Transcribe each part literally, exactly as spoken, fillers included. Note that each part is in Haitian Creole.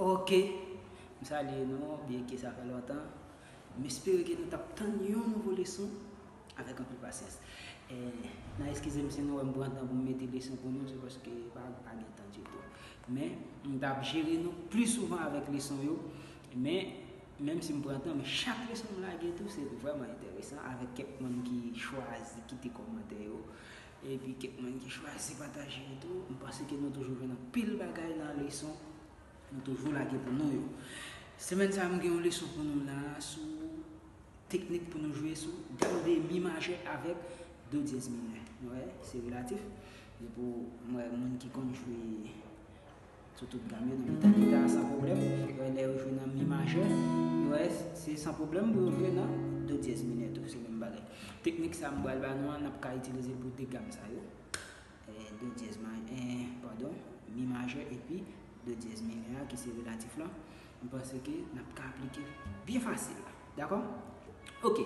Ok, m salye nou, byenke sa fè lontan. M espere ke nou t ap tann yon nouvo leson avèk anpil pasyans. E, n a eskize m si nou wè m pran tan pou m mete leson pou nou, se paske pa, pa gen tan ditou. Men, m t ap jere nou pli souvan avèk leson yo. Men, menm si m pran tan, men chak leson m lage tou, se vrèman enteresan, avèk kèk moun ki chwazi kite kòmantè yo, epi kèk moun ki chwazi pataje yo tou. M panse ke nou toujou jwenn anpil bagay nan leson nou toujou lage pou nou yo. Semèn sa a, m gen yon leson pou nou la sou teknik pou nou jwe sou gam de mi majè avèk do dyèz minè. Nou wè, se relatif. Depi w wè moun ki konn jwe sou tout gam yo, nan mitan gita a san pwoblèm. Yo wè, lè yo jwe nan mi majè, yo wè, se san pwoblèm pou yo jwe nan do dyèz minè tou, se menm bagay. Teknik sa a m pral ba nou an, n ap ka itilize l pou de gam sa yo. E, do dyèz ma-, e, padon, mi majè epi do dyèz minè a, ki se relatif la, m panse ke n ap ka aplike l byen fasil la. Dakò? Ok.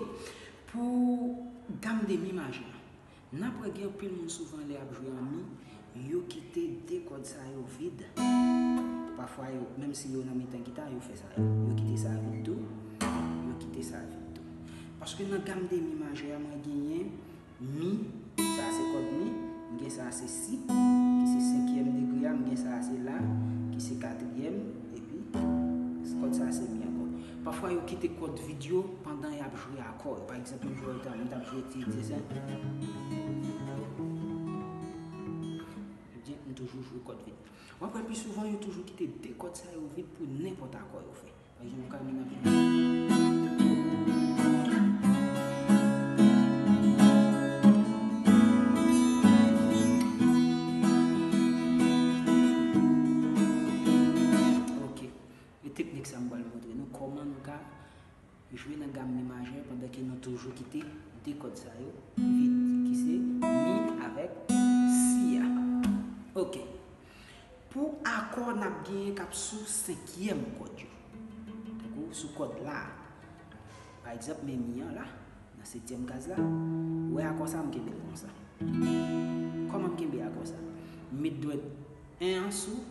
Pou gam de mi majè a, n ap wè gen anpil moun souvan lè y ap jwe an mi, yo kite de kòd sa yo vid. Pafwa yo, menm si yo nan mitan gita, yo fè sa. Yo kite sa vid tou. Yo kite sa vid tou. Paske nan gam de mi majè a, mwen genyen mi, sa se kòd mi, m gen sa se si, ki se senkyèm degre a, m gen sa se la, ki se katriyèm, epi kòd sa se mi ankò. Pafwa yo kite kòd vid yo pandan y ap jwe akò yo. Pa egzanp, yon jwè ta, m t ap jwe ti dyèz, m toujou jwe kòd vid. W ap wè pi souvan yo toujou kite de kòd sa yo vid pou nenpòt akò yo fè. Pa egzanp, ou ka vin ap jwe. Ok. E teknik sa m pral montre nou kòman nou ka jwe nan gam mi majè pandan ke nou toujou kite de kòd sa yo vid, ki se mi avèk si a. Ok. Pou akò n ap genyen k ap sou senkyèm kòd yo. Tankou sou kòd la. Pa egzanp, men mi an la, nan setyèm kaz la. Ou wè akò sa, m kenbe l konsa. Kòman m kenbe akò sa? M met dwèt en an sou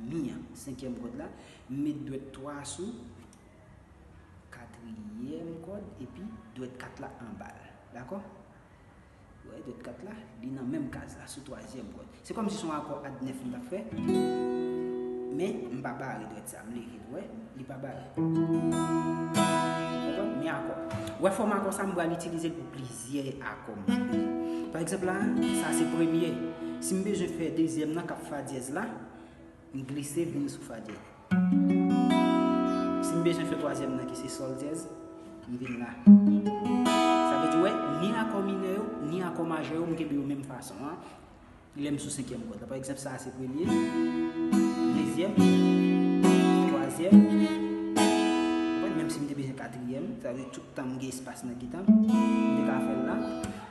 mi an, senkyèm kòd la. M met dwèt twa sou katriyèm kòd, epi dwèt kat la anba l. Dakò? Ou wè, dwèt kat la, li nan menm kaz la, sou twazyèm kòd. Se kòmsi se yon akò ad nèf m t ap fè, men m pa bare dwèt sa, m leve l, ou wè, li pa bare. Konprann? Men akò. Ou wè fòm akò sa, m pral itilize l pou plizyè akò m ap jwe. Pa egzanp la, sa se premye. Si m bezwen fè dezyèm nan k ap fa dyèz la, m glise vin sou fa dyèz. Si m bezwen fè twazyèm nan ki se sòl dyèz, m vin la. Sa vle di, wè, ni akò minè yo, ni akò majè yo, m kenbe yo menm fason an. Lè m sou senkyèm kòd la. Pa egzanp, sa a se premye, dezyèm, twazyèm. Konprann? Menm si m te bezwen katriyèm, sa vle di tout tan m gen espas nan gita m, m te ka fè l la.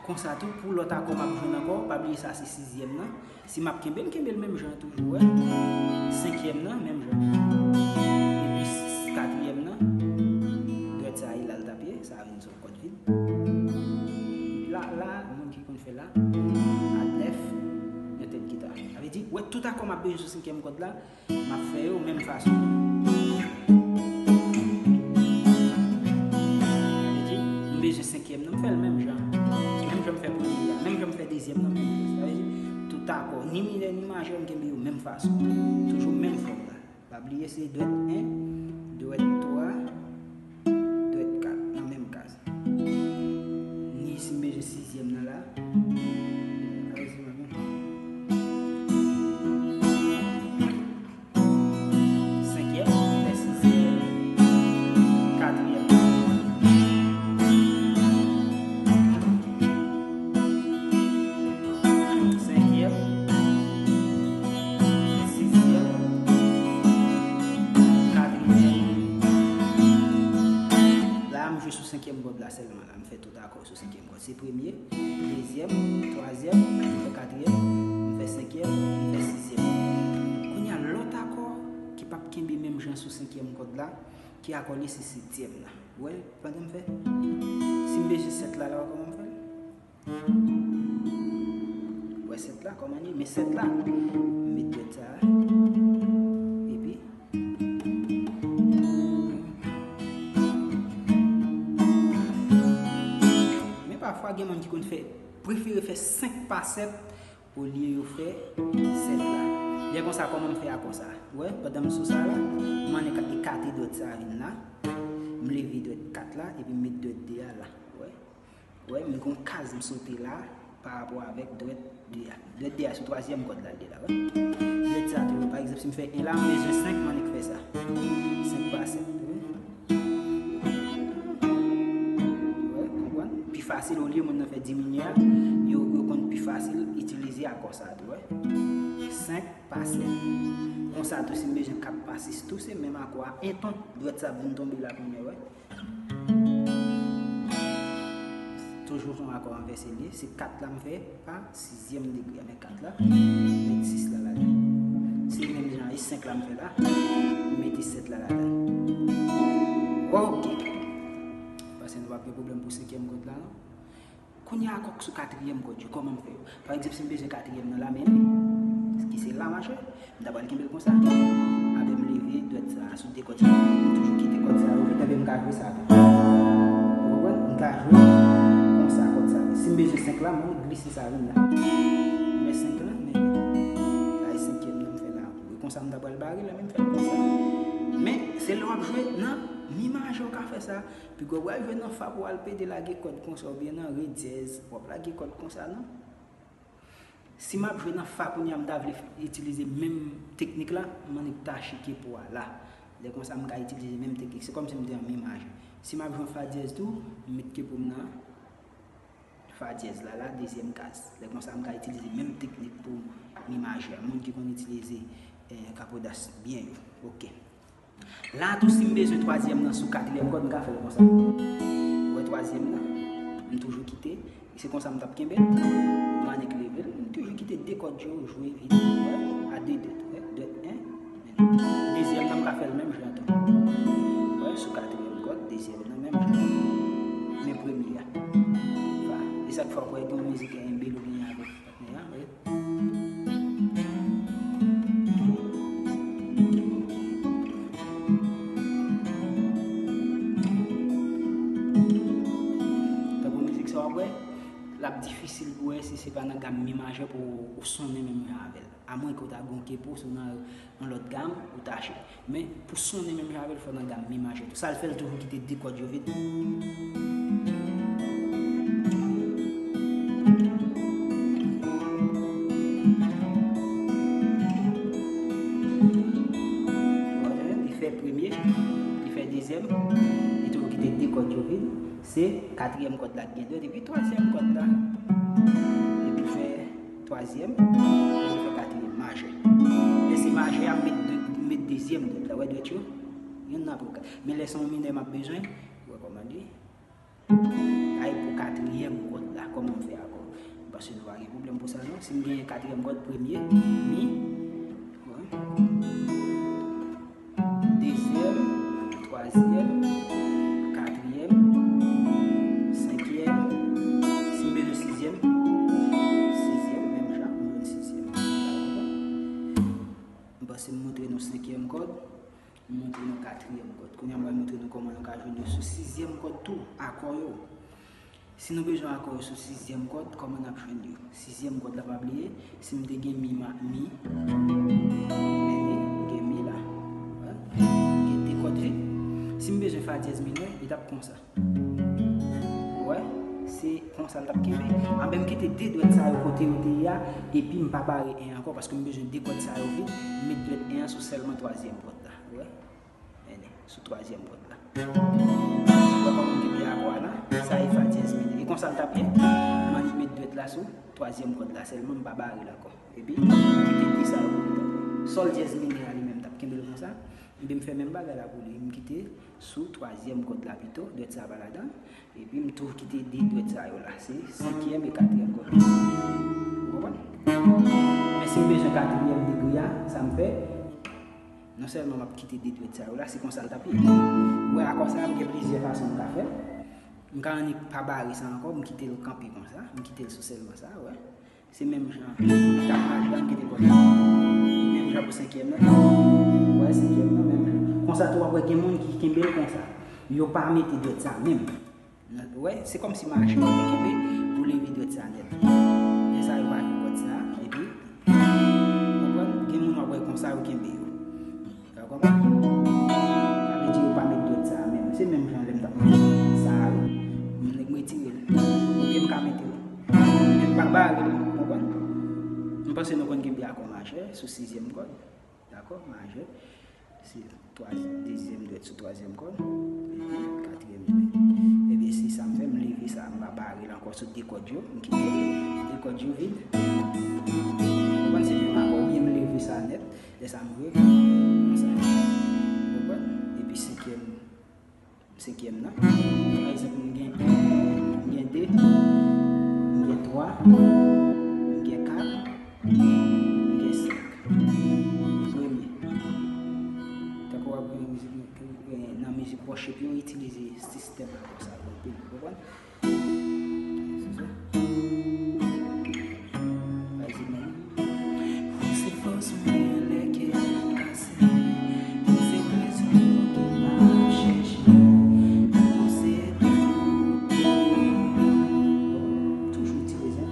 Konsa tou, pou lòt akò m ap jwenn ankò, pa bliye sa se sizyèm nan. Si m ap kenbe l, m kenbe l menm jan toujou, wè. Senkyèm nan, menm jan. Epi s-, katriyèm nan, dwèt sa a, e la l t ap ye, sa a vin sou kòd vid. La, la, moun ki konn fè la, ad nèf, nan tèt gita. Sa vle di, wè, tout akò m ap bezwen sou senkyèm kòd la, m ap fè yo menm fason. Sa vle di, m bezwen senkyèm nan, m fè l menm jan. Menm jan m fè premye a, menm jan m fè dezyèm nan, menm jan. Sa vle di, tout akò, ni minè, ni majè, m kenbe yo menm fason. Toujou menm fòm la. Pa bliye, se dwèt en, dwèt twa, dwèt kat, nan menm kaz. Ni si m bezwen sizyèm nan la. Senkyèm, fè sizyèm, katriyèm. M fè tout akò sou senkyèm kòd. Se premye, dezyèm, twazyèm, m fè katriyèm, m fè senkyèm, m fè sizyèm. Kounye a, lòt akò ki p ap kenbe menm jan sou senkyèm kòd la, ki akò li se setyèm la. Ou wè, pandan m fè, si m bezwen sèt la, la, kòman m fè l? Ou wè sèt la, kòman li? Men sèt la. M met dwèt sa a. Epi, men pafwa, gen moun ki konn fè, prefere fè senk pa sèt olye yo fè sèt la. Lè konsa, kòman m fè akò sa? Ou wè, pandan m sou sa la, m annik ekate dwèt sa a vin la. M leve dwèt kat la, epi m met dwèt de a la. Ou wè? Ou wè, m gon kaz m sote la pa rapò avèk dwèt de a. Dwèt de a sou twazyèm kòd la, l ye la, wè. Dwèt sa toujou, pa egzanp, si m fè en la, m bezwen senk, m annik fè sa. Senk pa sèt, wè. Wè, konprann? Pi fasil, olye moun nan fè diminye a, yo, yo konn pi fasil itilize akò sa tou, wè. Senk pa sèt. Konsa tou, si m bezwen kat pa sis tou, se menm akò a, en ton, dwèt sa ap vin tonbe la kounye a, wè. Toujou se yon akò envèse li ye. Se kat la m fè pa sizyèm degre a. Men kat la, met sis la ladan. Se menm jan e senk la m fè la, m mete sèt la ladan. Ok. Paske nou p ap gen pwoblèm pou senkyèm kòd la, non. Kounye a, akò k sou katriyèm kòd yo, kòman m fè yo? Pa egzanp, si m bezwen katriyèm nan la, men li, ki se la majè, m ta pral kenbe l konsa. Apre m leve dwèt sa a sou de kòd sa a, m toujou kite kòd sa a ouvri, tanpri m ka jwe sa tou. Ou konprann? M ka jwe konsa kòd sa a. Si m bezwen senk la, mwen glise sa vin la. M wè senk lan, men la e senkyèm nan m fè la. Wi, konsa m ta pral bare l, men m fè l konsa. Men, se lè w ap jwe nan mi majè w ka fè sa. Piga w pral jwe nan fa pou w al pede lage kòd konsa oubyen nan re dyèz, w ap lage kòd konsa, non? Si m ap jwe nan fa kounye a, m ta vle itilize menm teknik la, m annik tache kepo a la. Lè konsa, m ka itilize menm teknik. Se kòmsi m te an mi majè. Si m ap jwe an fa dyèz tou, m met kepo m nan fa dyèz la, la, dezyèm kaz. Lè konsa, m ka itilize menm teknik pou mi majè a. Moun ki konn itilize, eh, kapodas byen yo. Ok. La tou, si m bezwen twazyèm nan sou katriyèm kòd, m ka fè l konsa. Ou wè twazyèm nan, m toujou kite. E se konsa m t ap kenbe l. M annik leve l. M toujou kite de kòd yo jwe vit. Ou wè, a de dwèt. Ou wè, dwèt en. Dezyèm nan, m ka fè l menm jan tou. Ou wè, sou katriyèm kòd, dezyèm nan menm jan. Men premye a. Fa. E sa k fè w kwè gen yon mizik en bel ou genyen avèk patnè a, wi. Tankou mizik sa w ap wè, l ap difisil pou wè si se pa nan gam mi majè pou ou sonnen menm jan avè l. Amwen ke w ta gen yon kepo sou nan yon lòt gam, ou tache. Men, pou sonnen menm jan avè l, fò nan gam mi majè tou. Sa l fè l toujou kite de kòd yo vit. Li fè premye, li fè dezyèm, li toujou kite de kòd yo vit. Se katriyèm kòd la ki gen dwèt, epi twazyèm kòd la. Epi fè twazyèm, epi fè katriyèm majè. Lè se majè a, m met de, m met dezyèm dwèt la. Wè dwèt yo? Yonn apre lòt. Men lè se yon minè m ap bezwen, wè kòman li. Ay pou katriyèm kòd la, kòman m fè akò? Paske nou pa gen pwoblèm pou sa non. Si m genyen katriyèm kòd, premye, mi, wè. Dezyèm, twazyèm, katriyèm, senkyèm. Si m bezwen sizyèm, sizyèm, menm jan, m jwenn sizyèm. M panse m montre nou senkyèm kòd, m montre nou katriyèm kòd. Kounye a, m pral montre nou kòman nou ka jwenn yo sou sizyèm kòd tou, akò yo. Si nou bezwen akò yo sou sizyèm kòd, kòman n ap jwenn yo? Sizyèm kòd la, pa bliye, si m te gen mi ma, mi, men gen mi la. Wè? Gen de kòd vit. Si m bezwen fa dyèz minè, li t ap konsa. Wè? Se konsa l t ap kenbe. Anben m kite de dwèt sa yo kote yo te ye a, epi m pa bare en ankò, paske m bezwen de kòd sa yo vit, m met dwèt en an sou sèlman twazyèm kòd la. Wè? Men li, sou twazyèm kòd la. Ou wè kòman m kenbe akò a la? Sa e fa dyèz minè. E konsa l t ap ye. M annik met dwèt la sou twazyèm kòd la sèlman, m pa bare l ankò. Epi, m kite de sa yo. Sòl dyèz minè a li menm t ap kenbe l konsa. Ebyen, m fè menm bagay la pou li. M kite sou twazyèm kòd la pito, dwèt sa pa ladan. Epi m tou kite de dwèt sa yo la. Se senkyèm e katriyèm kòd. Ou konprann? Men si m bezwen katriyèm degre a, sa m fè, non sèlman m ap kite de dwèt sa yo la, se konsa l t ap ye. Ou wè akò sa a, m gen plizyè fason m ka fè l. M ka annik pa bare sa ankò, m kite l kanpe konsa, m kite l sou sèlman sa, wè. Se menm jan. M t ap mache la, m kite kòd la. Menm jan pou senkyèm nan. Ou wè senkyèm nan, menm jan. Konsa tou, w ap wè gen moun ki kenbe l konsa. Yo pa mete dwèt sa menm. Nan, ou wè, se kòmsi mache yo te kenbe pou leve dwèt sa nèt. Lè sa yo pa jwe kòd sa, epi, konprann, gen moun w ap wè konsa yo kenbe yo. Ou konprann? Sa vle di yo pa met dwèt sa a menm. Se menm jan lè m t ap mache sa a, wi. Nèg m retire l. Oubyen m ka mete l. Men m pa bare l, ou konprann? M panse nou konn kenbe akò majè sou sizyèm kòd. Dakò? Majè. Se twa, dezyèm dwèt sou twazyèm kòd. Epi katriyèm dwèt. Ebyen, se sa m fè, m leve sa, m pa bare l ankò sou de kòd yo. M kite de kòd yo vid. Ou konprann? Se menm akò, oubyen m leve sa nèt. Lè sa m jwe konsa. Ou konprann? Epi senkyèm, senkyèm nan. Pa egzanp, m gen en, m gen de, m gen twa, m gen kat, m gen senk. Premye. Tankou w ap jwe yon mizik, nan mizik worship, yo itilize sistèm akò sa yo anpil. Ou konprann? Toujou itilize.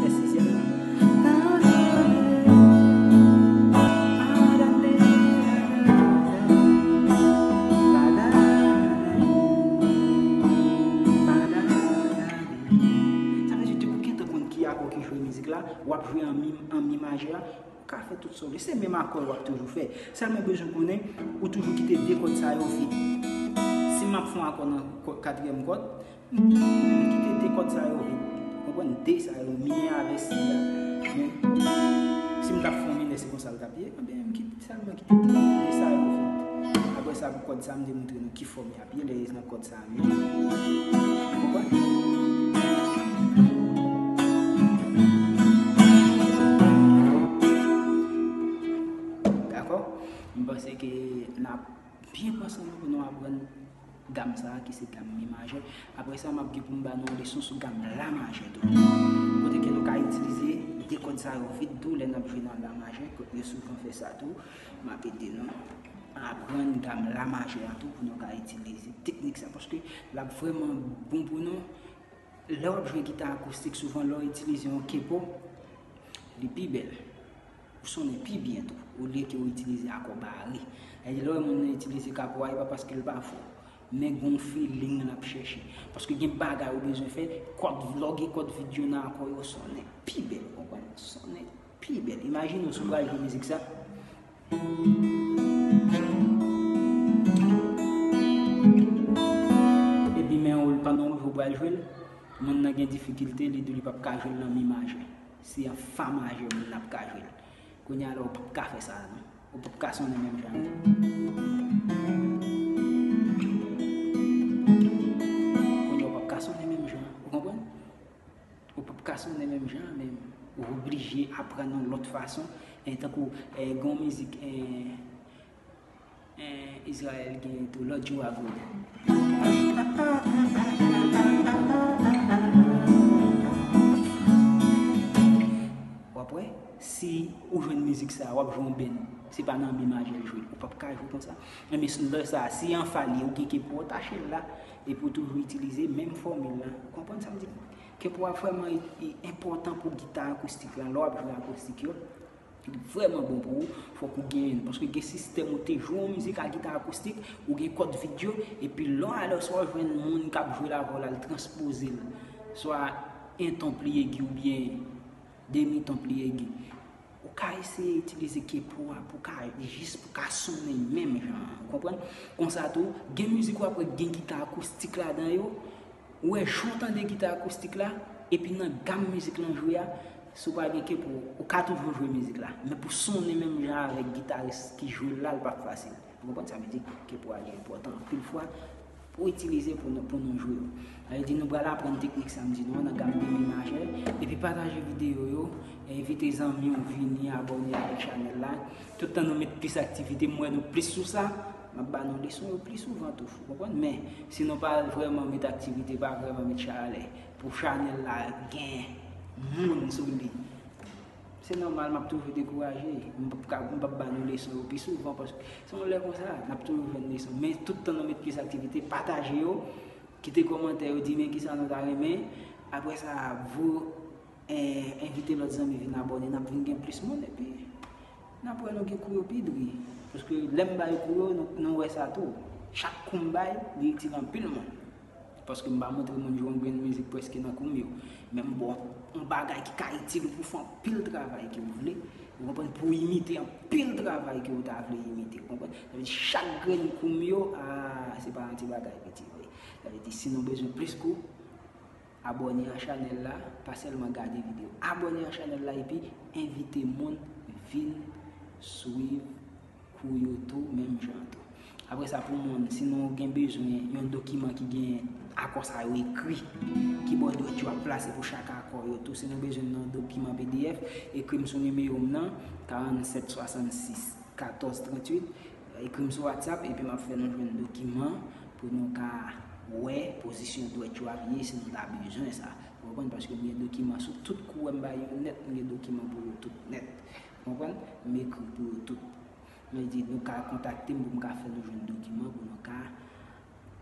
Fè sizyèm nan. Sa vle di, depi w gentan konn ki akò ki jwe mizik la, w ap jwe an mi, an mi majè a, ou ka fè tout sa w vle. Se menm akò w ap toujou fè. Sèlman w bezwen konnen, ou toujou kite de kòd sa yo vid. Si m ap fè yon akò nan kò-, katriyèm kòd, m kite de kòd sa yo vid. Konprann? De sa yo, mi a avè si a. Men, si m t ap fè yon minè, se konsa l t ap ye. Ebyen, m kite, sèlman kite de sa yo vid. Apre sa, pou kòd sa, m te montre nou ki fòm y ap ye, lè nan kòd sa a menm. Ou konprann? Dakò? M panse ke n ap byen pran san nou pou nou aprann gam sa a ki se gam mi majè. Apre sa, m ap gen pou m ba nou yon leson sou gam la majè tou. Kote ke nou ka itilize de kòd sa yo vid tou lè n ap jwe nan la majè, ke yo souvan fè sa tou. M ap ede nou aprann gam la majè a tou pou nou ka itilize teknik sa, paske l ap vrèman bon pou nou. Lè w ap jwe gita akoustik, souvan lè w itilize yon kepo, li pi bèl. Ou sonnen pi byen tou, olye ke w itilize akò bare. Sa vle di, lè w wè moun nan itilize kapo a, e pa paske l pa fò, men gen yon feeling l ap chèche. Paske gen bagay ou bezwen fè, kòd, lè w gen kòd vid yo nan akò yo, sonnen pi bèl, ou konprann? Sonnen pi bèl. Imajine w si w pral jwe mizik sa. Epi men w, pandan w jwe, w pral jwe l, moun nan gen difikilte, li di w li p ap ka jwe l nan mi majè. Se an fa majè moun nan ap ka jwe l. Kounye a la, ou p ap ka fè sa a, non. Ou p ap ka sonnen menm jan. Kounye a, ou p ap ka sonnen menm jan. Ou konprann? Ou p ap ka sonnen menm jan, men ou oblije aprann yon lòt fason. E tankou, e, gen yon mizik, e, e, Izrayèl gen tou, Lord You Are Good. W ap wè, si ou jwenn mizik sa, w ap jwe yon band, se pa nan mi majè l jwe, ou p ap ka jwe konsa. Enben, lè sa, si an fa l ye, ou gen kepo w tache l la, epi w toujou itilize menm fòmil la. Ou konprann sa m di? Kepo a vrèman i, i enpòtan pou gita akoustik la. Lè w ap jwe akoustik yo, li vrèman bon pou ou, fòk ou genyen l. Paske gen sistèm ou te jwe yon mizik a gita akoustik, ou gen kòd vid yo, epi lè w ale, swa w jwenn moun k ap jwe l avè w la, l transpoze l. Swa en ton pli egi oubyen demi ton pli egi. Ou Ka eseye itilize kepo a pou ka, jis pou ka sonnen menm jan an, ou konprann? Konsa tou, gen mizik w ap wè gen gita akoustik ladan yo, ou wè jan w tande gita akoustik la, epi nan gam mizik lan jwe a, si w pa gen kepo, ou ka toujou jwe mizik la, men pou sonnen menm jan avèk gitaris ki jwe l la, l p ap fasil. Ou konprann? Sa vle di kepo a li enpòtan anpil fwa pou itilize pou nou, pou nou jwe yo. Sa vle di nou pral aprann teknik sa m di nou an nan gam de mi majè, epi pataje videyo yo, envite zanmi w vini abòne avèk chanèl la. Tout tan nou met plis aktivite, m wè nou plis sou sa, m ap ba nou leson yo pli souvan tou, ou konprann? Men, si nou pa vrèman met aktivite, pa vrèman met chalè pou chanèl la gen moun sou li, se nòmal, m ap toujou dekouraje. M p ap ka, m p ap ba nou leson yo pi souvan, paske se yon lè konsa, n ap toujou jwenn leson. Men tout tan nou met plis aktivite, pataje yo, kite kòmantè yo, di men kisa nou ta renmen. Apre sa, vo, eh, envite lòt zanmi vin abòne, n ap vin gen plis moun, epi n ap wè nou gen kou yo pi dri. Paske lè m bay kou yo, nou, nou wè sa tou. Chak kou m bay, li itil anpil moun. Paske m pa montre moun jwe yon grenn mizik prèske nan kou m yo. Men m ba w yon bagay ki ka itil ou pou fè anpil travay ke w vle. Ou konprann? Pou w imite anpil travay ke w ta vle imite. Ou konprann? Sa vle di chak grenn kou m yo, ah, se pa yon ti bagay piti vre. Sa vle di si nou bezwen plis kou, abòne a chanèl la, pa sèlman gade videyo. Abòne a chanèl la epi envite moun vin swiv kou yo tou, menm jan tou. Apre sa, pou moun, si nou gen bezwen yon dokiman ki gen akò sa yo ekri, kibòdwèt yo ap plase pou chak akò yo tou, si nou bezwen nan dokiman P D F, ekri m sou nimewo m nan, karannsèt swasannsis katòz tranntuit, ekri m sou WhatsApp, epi m ap fè nou jwenn dokiman pou nou ka wè pozisyon dwèt yo ap ye si nou ta bezwen sa. Ou konprann? Paske m gen dokiman sou tout kou, m ba yo nèt, m gen dokiman pou yo tout nèt. Ou konprann? M ekri pou yo tout. Mwen di, nou ka kontakte m pou m ka fè nou jwenn dokiman pou nou ka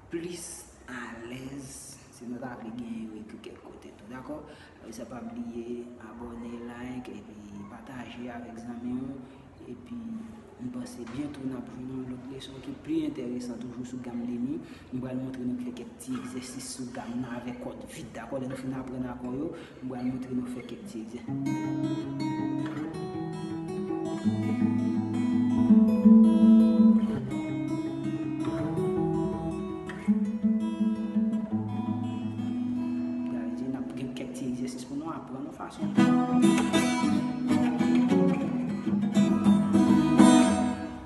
plis alèz si nou ta vle genyen yo ekri kèk kote tou, dakò? Apre sa, pa bliye abòne, like, epi pataje avèk zanmi w. Epi, m panse byento n ap jwenn yon lòt leson ki pli enteresan toujou sou gam de mi. M pral montre nou fè kèk ti egzèsis sou gam nan avèk kòd vid, dakò? Lè nou fin aprann akò yo, m pral montre nou fè kèk ti egzèsis. Gade, n ap gen kèk ti egzèsis pou nou aprann yon fason.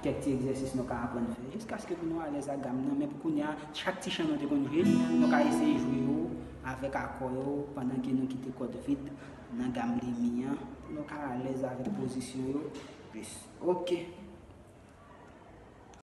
Kèk ti egzèsis nou ka aprann fè jiskaske pou nou alèz ak gam nan. Men pou kounye a, chak ti chan nou te konn jwe, nou ka eseye jwe yo avèk akò yo pandan ke nou kite kòd vid nan gam de mi an pou nou ka alèz avèk pozisyon yo plis. Oke.